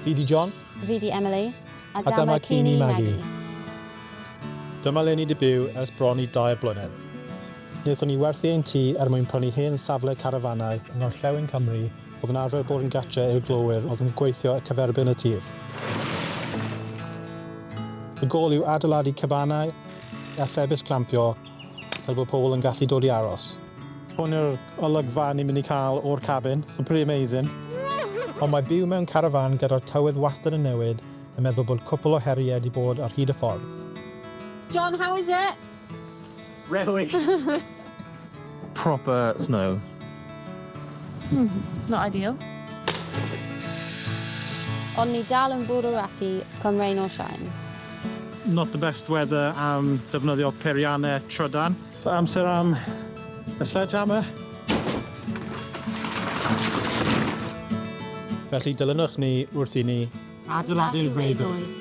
Fi 'di John. Fi 'di Emily. A dyma ci ni, Maggie. Dyma le ni 'di byw ers bron i dair blynedd. Wnaethon ni werthu ein tŷ er mwyn prynu hen safle carafanau yng ngorllewin Cymru oedd yn arfer bod yn gartre i'r glowyr oedd yn gweithio cyferbyn y tir. Y gôl yw adeiladu cabanau a phebyll clampio fel bod pobl yn gallu dod i aros. Hwn yw'r olygfa ni'n mynd i cael o'r cabin, so pretty amazing. Ond mae byw mewn carafán gyda'r tywydd wastad yn newid yn meddwl bod cwpl o heriau 'di bod ar hyd y ffordd. John, how is it? Rewi! Proper snow. Not ideal. Ond ni dal yn bwrw ati, come rain or shine. Not the best weather am defnyddio peiriannau trydan. So amser am y sledgehammer. Felly dilynwch ni wrth i ni adeiladu'r freuddwyd.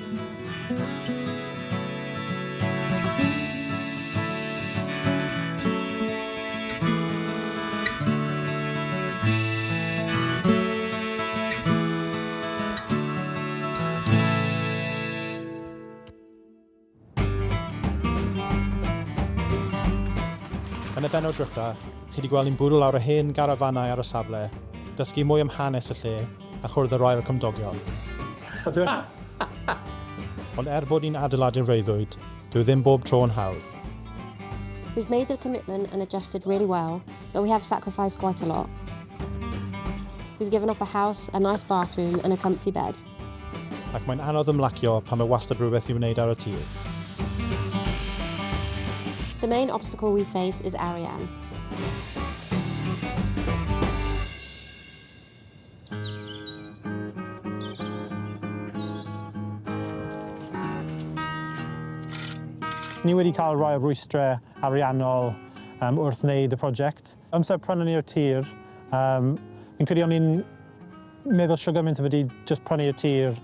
Yn y bennod dwytha, chi 'di gweld ni'n bwrw lawr y hen garafanau ar y safle, dysgu mwy am hanes y lle, a chwrdd â rai o'r cymdogion. Ond er bod ni'n adeiladu'r freuddwyd, dyw e ddim bob tro yn hawdd. We've made the commitment and adjusted really well, but we have sacrificed quite a lot. We've given up a house, a nice bathroom and a comfy bed. Ac mae'n anodd ymlacio pan mae wastad rhywbeth i'w wneud ar y tir. The main obstacle we face is arian. Ni wedi cael rhai o rwystrau ariannol um, wrth wneud y prosiect. Amser prynu ni'r tir, um, fi'n credu o'n i'n meddwl shwt gymaint o wedi just prynu y tir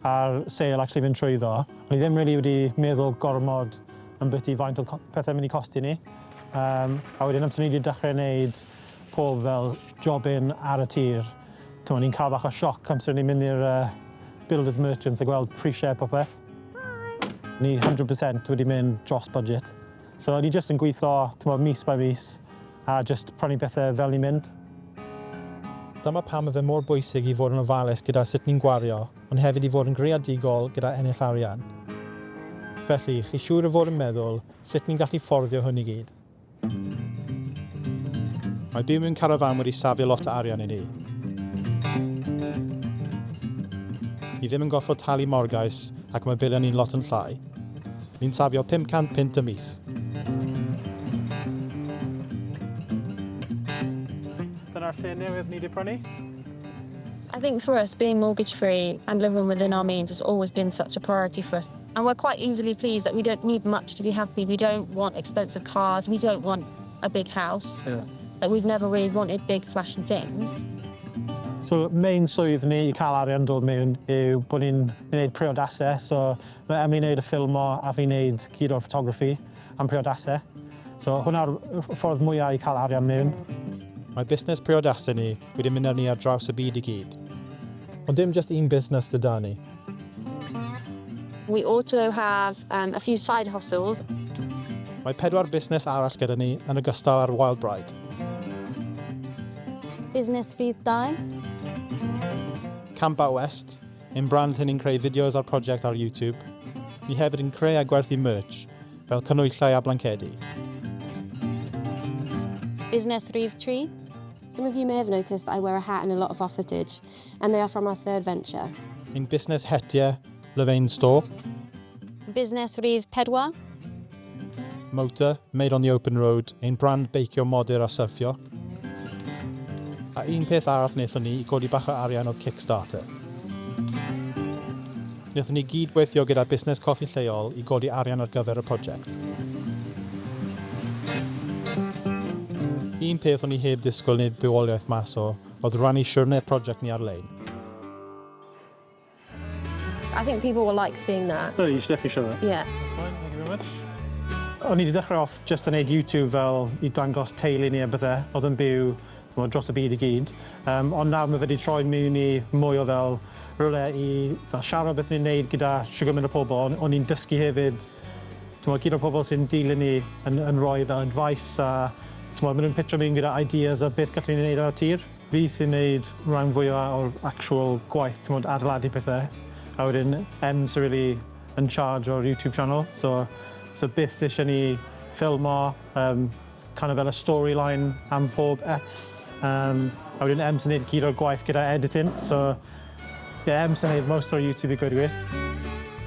a'r sale actually fynd trwyddo. O'n i ddim really wedi meddwl gormod ambiti faint o pethau mynd i costi ni. A wedyn amser ni wedi dechrau wneud pob fel jobyn ar y tir, t'mo' o'n i'n cael bach o sioc amser o'n i'n mynd i'r builders merchants a gweld prisiau popeth. Ni 100% wedi mynd dros budget. So o'n i jyst yn gweithio, t'mo', mis by mis a jyst prynu pethau fel ni'n mynd. Dyma pam mae fe mor bwysig i fod yn ofalus gyda sut ni'n gwario, ond hefyd i fod yn greadigol gyda ennill arian. Felly, chi siŵr o fod yn meddwl, sut ni'n gallu fforddio hwn i gyd? Mae byw mewn carafán wedi safio lot o arian i ni. Ni ddim yn gorfod talu morgais ac mae biliau ni'n lot yn llai. Ni'n safio 500 punt y mis. Dyna'r lle newydd ni 'di prynu. I think for us, being mortgage free and living within our means has always been such a priority for us. And we're quite easily pleased that we don't need much to be happy. We don't want expensive cars. We don't want a big house. Like, we've never really wanted big flashy things. So main swydd ni i cael arian dod mewn yw bod ni'n gwneud priodasau. So mae Emily'n neud y ffilmo a fi'n neud gyd o'r photography am priodasau. So hwnna'r ffordd mwyaf i cael arian mewn. Mae busnes priodasau ni wedi mynd â ni ar draws y byd i gyd. Ond dim jyst un busnes sydd 'da ni. We also have a few side hustles. Mae pedwar busnes arall gyda ni yn ogystal â'r Wild Bride. Busnes rhif 2. Camp Out West, ein brand lle ni'n creu fideos a'r prosiect ar YouTube. Ni hefyd yn creu a gwerthu merch, fel canhwyllau a blancedi. Busnes rhif 3. Some of you may have noticed I wear a hat in a lot of our footage, and they are from our third venture. Ein busnes hetiau, Levain Store. Busnes rhif 4. Motor, Made on the Open Road, ein brand beicio modur a syrffio. A un peth arall wnaethon ni i godi bach o arian oedd Kickstarter. Wnaethon ni gyd weithio gyda busnes coffi lleol i godi arian ar gyfer y prosiect. Un peth o'n i heb ddisgwyl wneud bywoliaeth mas o oedd rannu siwrne prosiect ni ar-lein. I think people will like seeing that. No, you should definitely show that. Yeah. That's fine, thank you very much. O'n i wedi dechrau off just yn neud YouTube fel i dangos teulu ni a bethau oedd yn byw, t'mod, dros y byd i gyd. Ond nawr mae fe wedi troi mewn i mwy o fel rhywle i fel siarad beth ni'n neud gyda shwd gymaint o pobl, ond o'n i'n dysgu hefyd, t'mod, gyd o'r pobl sy'n dilyn ni yn rhoi fel advice a t'mod, maen nhw'n pitcho mewn gyda ideas a beth gallwn ni wneud ar y tir. Fi sy'n neud rhan fwyaf o'r actual gwaith, t'mod, adeiladu pethau. A wedyn Em sy'n really in charge o'r YouTube channel. So beth sy'n eisiau ni ffilmo, kind of fel y storyline am pob ep. A wedyn Em sy'n neud gyd o'r gwaith gyda editing. So, yeah, Em sy'n neud most o'r YouTube i gweud y gwir.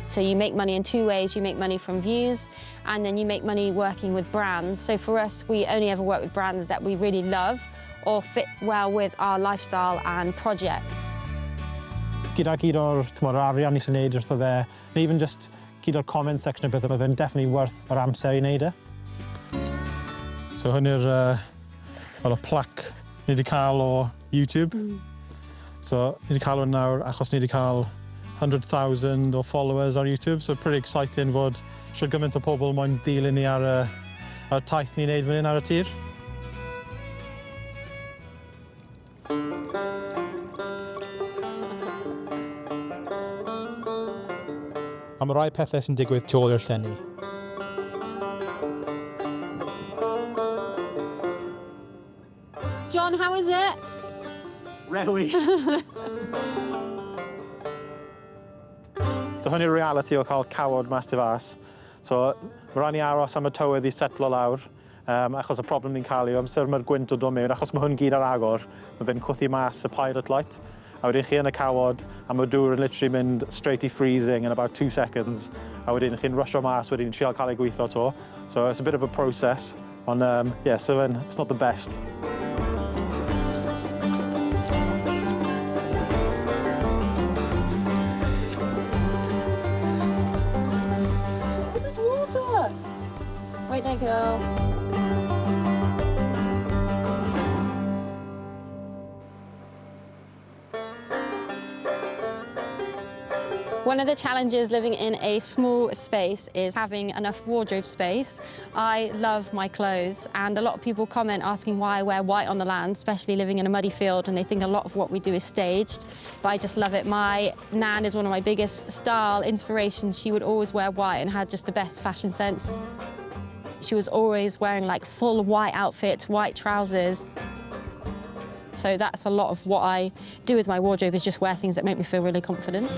So you make money in two ways. You make money from views and then you make money working with brands. So for us, we only ever work with brands that we really love or fit well with our lifestyle and project. Gyda gyd o'r, t'mod, yr arian ni sy'n neud wrtho fe, neu even just gyd o'r comment section a bethau, mae fe'n definitely worth yr amser i wneud e. So hwn yw'r fel y plaque ni wedi cael o YouTube. So ni wedi cael hwn nawr achos ni wedi cael 100,000 o followers ar YouTube, so pretty exciting fod shwd gymaint o pobl moyn dilyn ni ar y taith ni'n neud fan hyn ar y tir. A mae rai pethau sy'n digwydd tu ôl i'r llenni. John, how is it? Rewi! So hwn yw'r reality o cael cawod mas tu fas. So mae rhaid ni aros am y tywydd i setlo lawr, achos y problem ni'n cael yw amser mae'r gwynt o dod mewn, achos mae hwn gyd ar agor, mae fe'n chwythu mas y pilot light. A wedyn chi yn y cawod, a mae dŵr yn literally mynd straight i freezing in about 2 seconds. A wedyn chi'n rusho mas wedyn trial cael ei gweithio to. So it's a bit of a process. Ond yeah, so then, it's not the best. Oh, there's water! Wait there, girl. One of the challenges living in a small space is having enough wardrobe space. I love my clothes, and a lot of people comment asking why I wear white on the land, especially living in a muddy field, and they think a lot of what we do is staged. But I just love it. My nan is one of my biggest style inspirations. She would always wear white and had just the best fashion sense. She was always wearing like full white outfits, white trousers. So that's a lot of what I do with my wardrobe, is just wear things that make me feel really confident.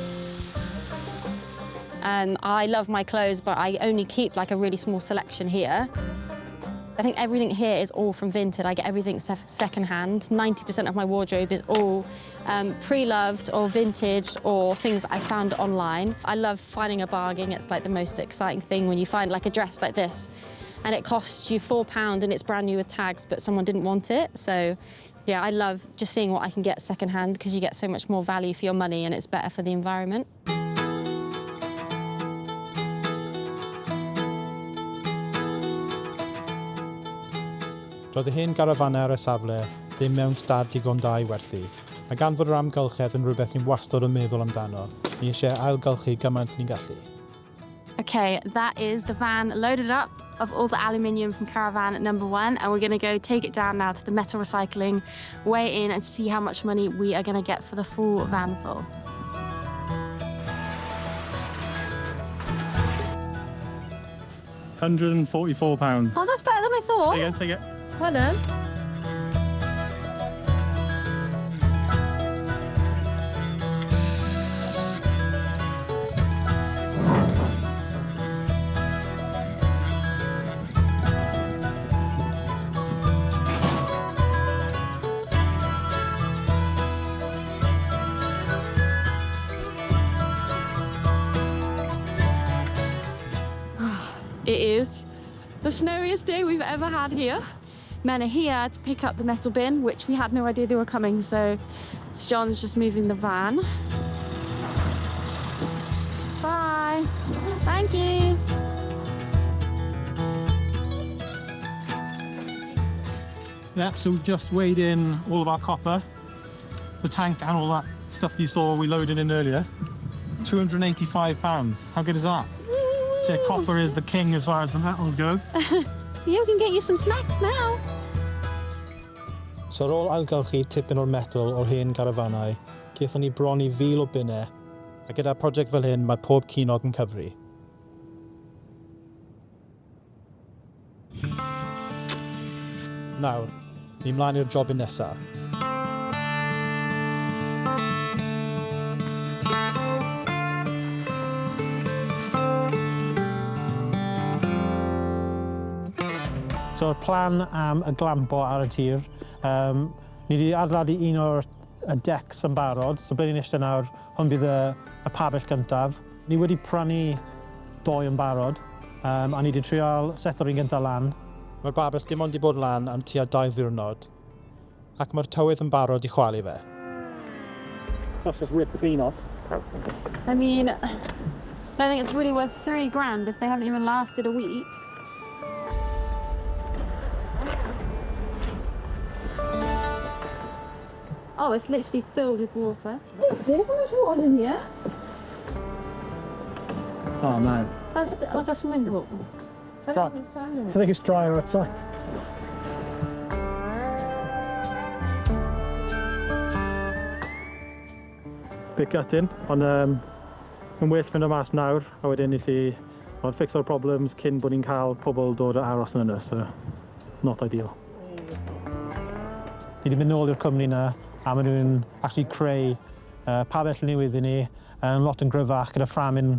I love my clothes, but I only keep like a really small selection here. I think everything here is all from Vinted. I get everything secondhand. 90% of my wardrobe is all pre-loved or vintage or things that I found online. I love finding a bargain. It's like the most exciting thing when you find like a dress like this and it costs you £4 and it's brand new with tags, but someone didn't want it. So yeah, I love just seeing what I can get secondhand because you get so much more value for your money and it's better for the environment. Doedd y hen garafanau ar y safle ddim mewn stad digon da i werthu, a gan fod yr amgylchedd yn rhywbeth ni'n wastad yn meddwl amdano, ni eisiau ailgylchu gymaint ni'n gallu. Okay, that is the van loaded up of all the aluminium from caravan number one, and we're gonna go take it down now to the metal recycling, weigh in and see how much money we are gonna get for the full van full. £144. Oh, that's better than I thought. There you go, take it. Well done. It is the snowiest day we've ever had here. Men are here to pick up the metal bin, which we had no idea they were coming, so John's just moving the van. Bye. Thank you. Yeah, so we've just weighed in all of our copper, the tank and all that stuff that you saw we loaded in earlier. £285. How good is that? So yeah, copper is the king as far as the metals go. Yeah, we can get you some snacks now. So ar ôl ailgylchu tipyn o'r metal o'r hen garafanau, Gaethon ni bron i 1,000 o bunnau, a gyda prosiect fel hyn mae pob ceiniog yn cyfri. Nawr, ni mlaen i'r jobyn nesaf. So'r plan am y glampo ar y tir, ni wedi adeiladu un o'r y decks yn barod, so ble ni'n eistedd nawr, hwn bydd y pabell gyntaf. Ni wedi prynu dou yn barod, a ni wedi trial seto'r un gyntaf lan. Mae'r babell dim ond 'di bod lan am tua 2 ddiwrnod, ac mae'r tywydd yn barod i chwalu fe. That's just ripped clean off. I mean, I don't think it's really worth 3 grand if they haven't even lasted a week. Oh, it's literally filled with water. Look how much water's in here. Oh man. That's like a swimming pool. Is that even sand in I it? think it's drier outside. Bit gutting, ond mae'n well fynd o mas nawr, a wedyn i chi ond fixo'r problems cyn bod ni'n cael pobl dod a aros yn yno, so not ideal. Ni wedi mynd nôl i'r cwmni na, a maen nhw'n actually creu pabell newydd i ni, yn lot yn gryfach gyda fframyn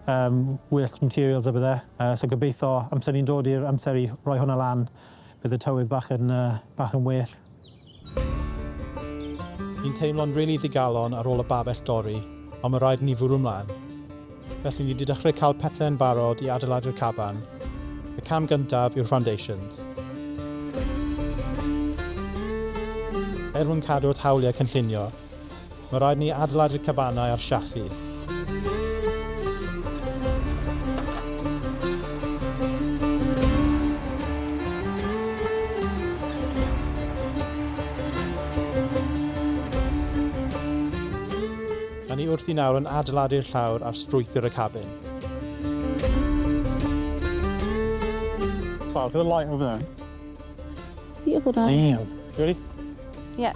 well materials a bydde. So gobeithio amser ni'n dod i'r amser i roi hwnna lan, bydd y tywydd bach yn well. Ni'n teimlo'n rili ddigalon ar ôl y babell dorri, ond mae rhaid i ni fwrw ymlaen. Felly ni wedi dechrau cael pethau'n barod i adeiladu'r caban. Y cam gyntaf yw'r foundations. Er mwyn cadw at hawliau cynllunio, mae rhaid ni adeiladu'r cabanau ar chassis. A ni wrthi nawr yn adeiladu'r llawr ar strwythur y cabin. Wow, look at the light over there. Beautiful day. Damn. You ready? Yeah.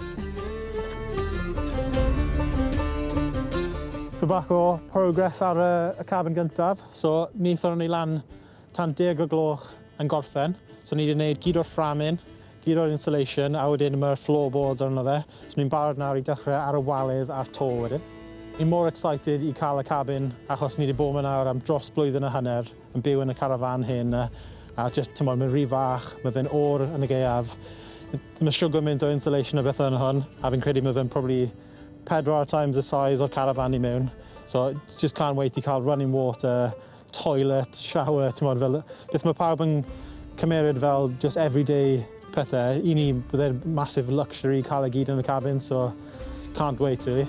So bach o progress ar y cabin gyntaf. So wnaethon ni lan tan 10 o'r gloch yn gorffen. So ni wedi gwneud gyd o'r fframyn, gyd o'r insulation, a wedyn mae'r floorboards arno fe. So ni'n barod nawr i dechrau ar y walydd a'r to wedyn. Ni'n mor excited i cael y cabin achos ni wedi bod yma nawr am dros blwyddyn a hanner yn byw yn y carafan hyn a just, ti'n mae'n rhy fach, mae fe'n oer yn y gaeaf. Mae shwd gymaint o insulation a bethau yn hwn, a fi'n credu mae fe'n probably pedwar times the size o'r carafan i mewn. So just can't wait i cael running water, toilet, shower, ti'n modd, fel, beth mae pawb yn cymeryd fel just everyday pethau. I ni, bydde'n massive luxury cael e gyd yn y cabin, so can't wait really.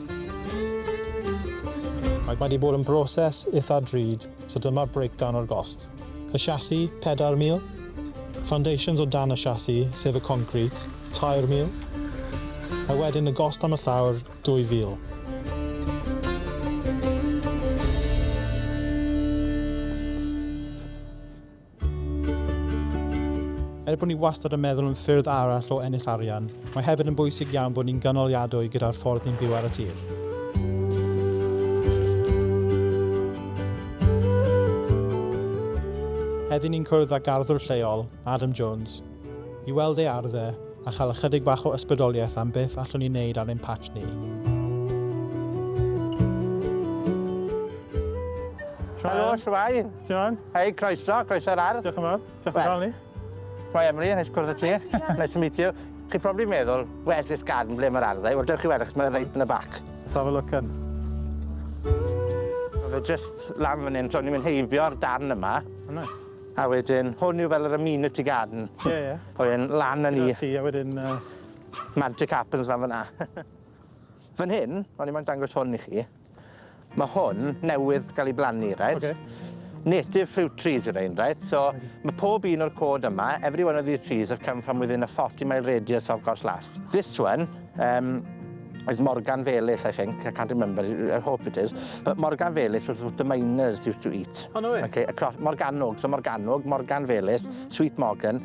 Mae wedi bod yn broses eitha drud, so dyma'r breakdown o'r gost. Y chassis, 4,000. Foundations o dan y chassis, sef y concrete, 3,000. A wedyn y gost am y llawr, 2,000. Er bod ni wastad yn meddwl yn ffyrdd arall o ennill arian, mae hefyd yn bwysig iawn bod ni'n gynaliadwy gyda'r ffordd ni'n byw ar y tir. Heddi ni'n cwrdd â garddwr lleol, Adam Jones, i weld ei ardd e a chael ychydig bach o ysbrydoliaeth am beth allwn ni wneud ar ein patch ni. Helo, shwmae? Ti'n iawn? Hei, croeso, croeso'r ardd. Diolch yn fawr. Diolch yn Wel. cael ni. Shwmae Emily, neis cwrdd â ti. Nice to meet you. Chi probably meddwl, where's this garden, ble mae'r ardd? Wel, dewch i weld, achos mae'n reit yn y back. Let's have a look in. Mae fe just lan fan hyn, so ni'n mynd heibio'r darn yma. Oh, nice. A wedyn, hwn yw fel yr amenity garden. Ie, ie. Wedyn, lan â ni, Ti, a wedyn... Magic happens lan fyna. Fan hyn, o'n i'n dangos hwn i chi. Mae hwn newydd gael ei blannu, right? Ocê. Native fruit trees yw'r ein, right? So, mae pob un o'r coed yma, every one of these trees have come from within a 40 mile radius of Gors Las. This one is Morgan Felys, I think. I can't remember. I hope it is. But Morgan Felys was what the miners used to eat. Oh, no way. Okay, across Morgannwg. So Morgannwg, Morgan Felys, Sweet Morgan.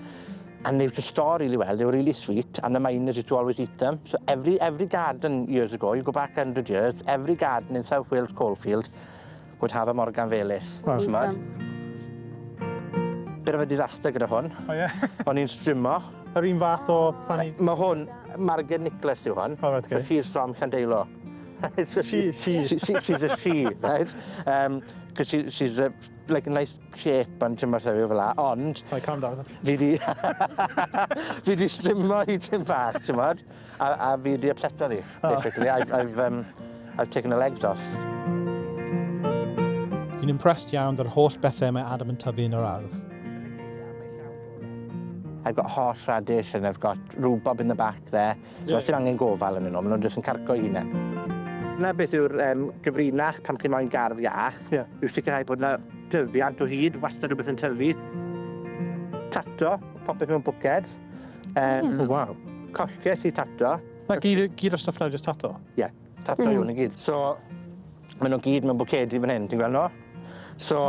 And they used to store really well, they were really sweet, and the miners used to always eat them. So every, every garden years ago, you go back 100 years, every garden in South Wales coalfield would have a Morgan Felys. Wow. Need T'mod? some. Bit of a disaster gyda hwn. O ie. O'n i'n strimo. Yr un fath o plannu... Mae hwn, Margaret Nicholas yw hwn. Oh, right, okay. So she's from Llandeilo. so She- she. she, she's a she, right? Because she, she's a, like a nice shape and ti'n fel la. Ond, Right, calm down. fi di... fi di strimo hi tim bach, ti'n mod? A fi di upseto hi, basically. I've taken her legs off. Ni'n impressed iawn 'da'r holl bethau mae Adam yn tyfu yn yr ardd. I've got horseradish and I've got rhubarb in the back there. So yeah. Sy'n angen gofal yn nhw, maen nhw'n jyst yn carco eu hunain. Na beth yw'r gyfrinach pan chi moyn gardd iach, yw sicrhau bod yna dyfiant o hyd, wastad rhywbeth yn tyfu. Tato, popeth mewn bwced. Oh, wow. Colles i tato. Na gyd o'r stwff na just tato? Ie, yeah, tato yw hwn i gyd. So, maen nhw gyd mewn bwcedi fan hyn, ti'n gweld nhw? So,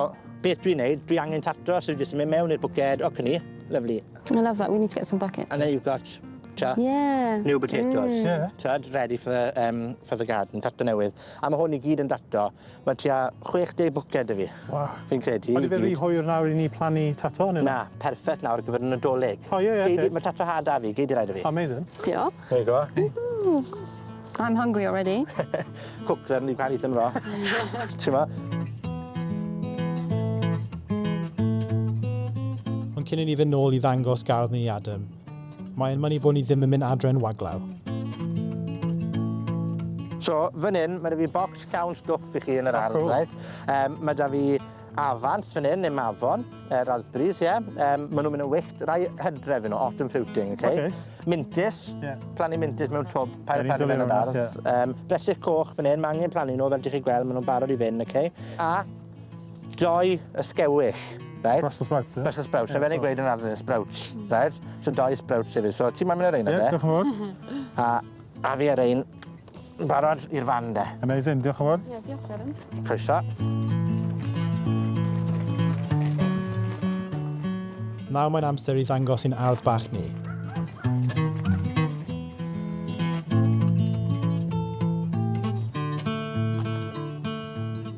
beth dwi'n neud, dwi angen tato, so dwi jyst yn mynd mewn i'r bwced, o, cynni, lovely. I love that. We need to get some buckets. And then you've got ta, new potatoes. T'wod, ready for the garden, tato newydd. A mae hwn i gyd yn dato. Mae tua 60 bwced 'da fi. Wow. Fi'n credu. Ond i i fe rhy gyd. hwyr nawr i ni plannu tato neu? Na, perffaith nawr ar gyfer y Nadolig. O, ie, Gei di- ocê. Mae tato had 'da fi, gei di rai 'da fi. Amazing. Diolch. There you go. I'm hungry already. Cook them, you can't eat them raw. Ti'n ma? Ond cyn i ni fynd nôl i ddangos gardd ni i Adam, mae'n mynnu bod ni ddim yn mynd adre'n waglaw. So, fan hyn, mae 'da fi bocs llawn stwff i chi yn yr ardd, cool. right? Mae 'da fi afans fan hyn, neu mafon, raspberries, ie. Yeah. Maen nhw'n mynd yn wyllt, rai hydref yn nhw, autumn fruiting, okay? Mintys, plannu mintys mewn twb, paid Ie, ni'n plannu mewn dwlu yr ar ardd. hwnna. Bresych coch fan hyn, mae angen plannu nhw, fel ydych chi gweld, maen nhw'n barod i fynd, okay? A doi ysgewyll, right? Brussels sprouts, ie? Brussels sprouts, yeah, fe'n gweud yn ardd, sprouts, right? So doi sprouts hefyd. So ti'n moyn mynd ar ein Ie, de? diolch yn fawr. A fi ar ein barod i'r fan de. Amazing, diolch yn fawr. Yeah, diolch, Adam. Croeso. Nawr mae'n amser i ddangos i'n ardd bach ni.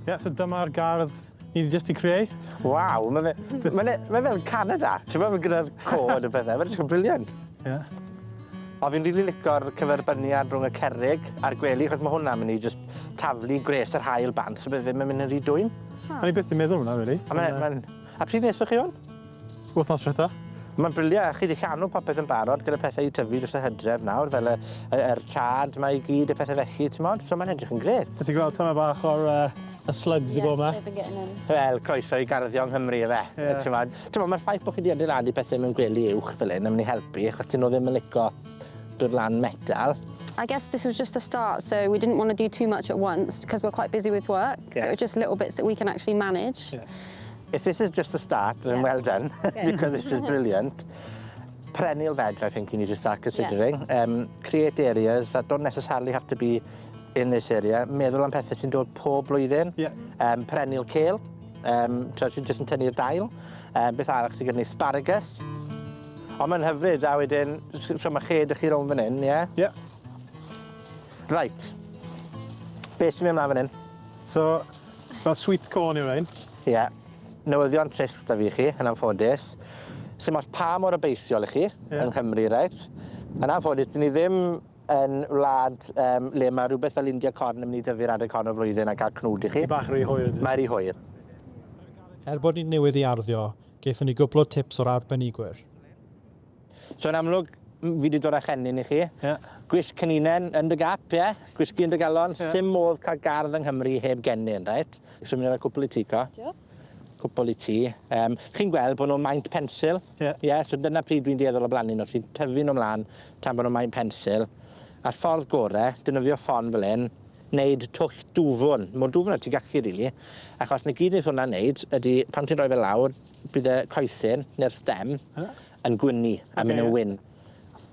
Ie, so dyma'r gardd ni wedi just i creu. Waw, mae fel Canada. Ti'n meddwl gyda'r cod a pethau, mae'n edrych yn brilliant. Ie. A fi'n rili licio'r cyferbyniad rhwng y cerrig a'r gwely, achos mae hwnna'n mynd i just taflu gwres yr haul bant, so bydd ddim yn mynd yn rhy dwym. O'n i byth yn meddwl hwnna, really. A pryd nesoch chi hwn? Wythnos diwetha. Mae'n brilliant, a chi wedi llanw popeth yn barod gyda pethau i tyfu dros y hydref nawr, fel yr chard mae i gyd, y pethau felly, ti'n modd? So mae'n edrych yn grêt. Ti'n gweld tyma bach o'r y slugs wedi bod yma. they've been getting in. Wel, croeso i garddio yng Nghymru, efe. Ie. Ti'n modd? Ti'n modd, mae'r ffaith bod chi wedi adeiladu pethau mewn gwely uwch fel hyn yn mynd i helpu, achos ti'n nhw ddim yn licio dod lan metal. I guess this was just a start, so we didn't want to do too much at once because we're quite busy with work. So it was just little bits that we can actually manage. If this is just the start, then well done, because this is brilliant. Perennial veg, I think you need to start considering. Create areas that don't necessarily have to be in this area. Meddwl am pethau sy'n dod pob blwyddyn. Perennial kale, so sy'n just yn tynnu'r dail. Beth arall sy'n gyda ni? Asparagus. Ond mae'n hyfryd, a wedyn, so mae lle 'da chi rownd fan hyn, ie? Ie. Right. Beth sy'n mynd ymlaen fan hyn? So, fel sweet corn yw ein. Ie. Yeah. Newyddion trist da fi i chi, yn anffodus. Sy'n ots pa mor obeithiol i chi yng Nghymru, reit? Yn anffodus, dyn ni ddim yn wlad le mae rhywbeth fel India corn yn mynd i dyfu'r adeg hon o flwyddyn a cael cnwd i chi. Bach rhy hwyr. Mae rhy hwyr. Er bod ni'n newydd i arddio, gaethon ni gwpl o tips o'r arbenigwyr. So yn amlwg, fi wedi dod â chennin i chi. Gwisg ceninen yn dy gap, ie? Yeah? Gwisg yn dy galon. Sim modd cael gardd yng Nghymru heb gennin, reit? So mi'n rhoi cwpl i ti, co. Diolch. Cwpl i ti. Chi'n gweld bod nhw'n maint pensil? Ie. Yeah, so dyna pryd dwi'n dueddol o blannu nhw. Ti'n tyfu nhw mlaen tan bod nhw'n maint pensil. A'r ffordd gore, defnyddio ffon fel hyn, wneud twll dwfwn. Mor dwfwn â ti'n gallu, rili. Achos na gyd wneith hwnna wneud ydy, pan ti'n rhoi fe lawr, bydd y coesyn neu'r stem yn gwynnu a mynd yn wyn.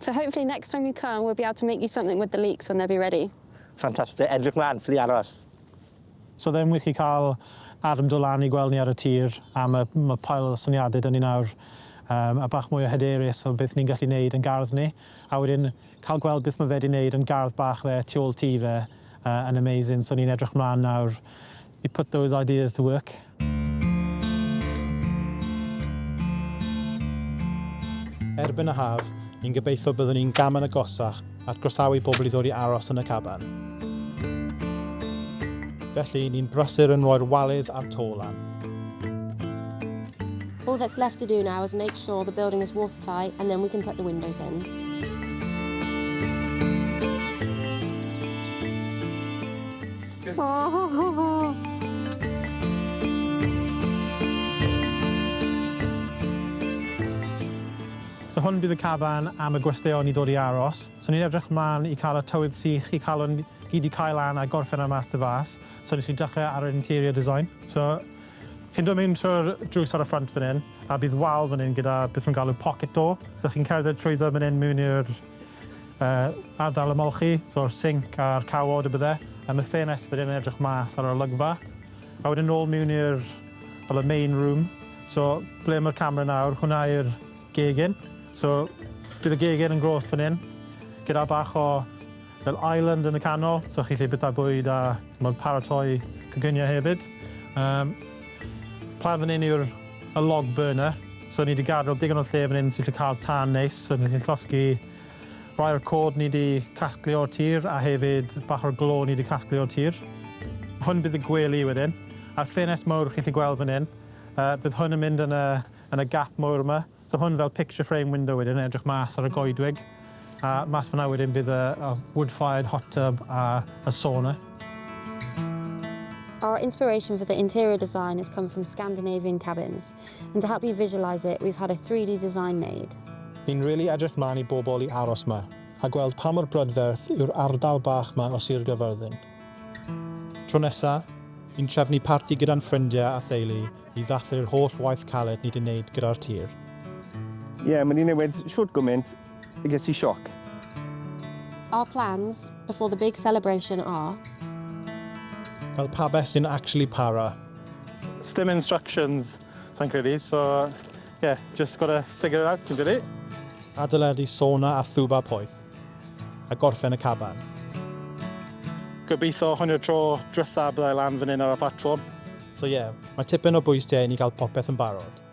So hopefully next time you come, we'll be able to make you something with the leeks when they'll be ready. Fantastic. Edrych mlaen, ffili aros. So ddim wych i cael Adam dod lan i gweld ni ar y tir, a mae pile o syniadau dyn ni nawr. a bach mwy o hyderus o beth ni'n gallu neud yn gardd ni. A wedyn cael gweld beth mae fe wedi wneud yn gardd bach fe, tu ôl tŷ fe, yn amazing. So ni'n edrych mlaen nawr i put those ideas to work. Erbyn y haf, ni'n gobeithio byddwn ni'n gam yn agosach at groesawu bobl i ddod i aros yn y caban. Felly, ni'n brysur yn rhoi'r walydd a'r to lan. All that's left to do now is make sure the building is watertight and then we can put the windows in. Oh. So hwn bydd y caban am y gwesteion i ddod i aros. So ni'n edrych mlaen i cael y tywydd sych, i cael yn gyd i cael lan a gorffen ar mas y fas. So nes i dechrau ar yr interior design. So chi'n dod mewn trwy'r drws ar y front fan hyn, a bydd wal fan hyn gyda beth mae'n galw pocket door. So chi'n cerdded trwyddo fan hyn mewn i'r ardal ymolchi, so'r sink a'r cawod y bydde. A mae ffenest fan hyn yn edrych mas ar yr olygfa. A wedyn nôl mewn i'r fel y main room. So ble mae'r camera nawr, hwnna yw'r gegin. So bydd y gegin yn gros fan hyn, gyda bach o fel island yn y canol, so chi'n gallu bwyta bwyd a mae'n paratoi coginio hefyd. Plan fan hyn yw'r y log burner, so ni wedi gadael digon o lle fan hyn sy'n gallu cael tân neis, so ni'n llosgi rai o'r coed ni wedi casglu o'r tir a hefyd bach o'r glo ni wedi casglu o'r tir. Hwn bydd y gwely wedyn, a'r ffenest mawr chi'n gallu gweld fan hyn, bydd hwn yn mynd yn y gap mawr yma. So hwn fel picture frame window wedyn, edrych mas ar y goedwig. A mas fyna wedyn bydd y wood-fired hot tub a y sauna. Our inspiration for the interior design has come from Scandinavian cabins, and to help you visualise it, we've had a 3D design made. Ni'n really edrych mlaen i bobl i aros yma a gweld pa mor brydferth yw'r ardal bach yma o Sir Gaerfyrddin. Tro nesa, ni'n trefnu parti gyda'n ffrindiau a theulu i ddathlu'r holl waith caled ni wedi wneud gyda'r tir. Ie, yeah, mae 'di newid siwt gymaint, ges i sioc. Our plans before the big celebration are Cael pabell sy'n actually para. Sdim instructions, sa'n credu, so yeah, just got to figure it out, ti'n credu? Adeiladu sauna a thwba poeth. A gorffen y caban. Gobeithio hwn yw'r tro dwytha byddai lan fan hyn ar y platfform. So ie, yeah, mae tipyn o bwystiau i ni gael popeth yn barod.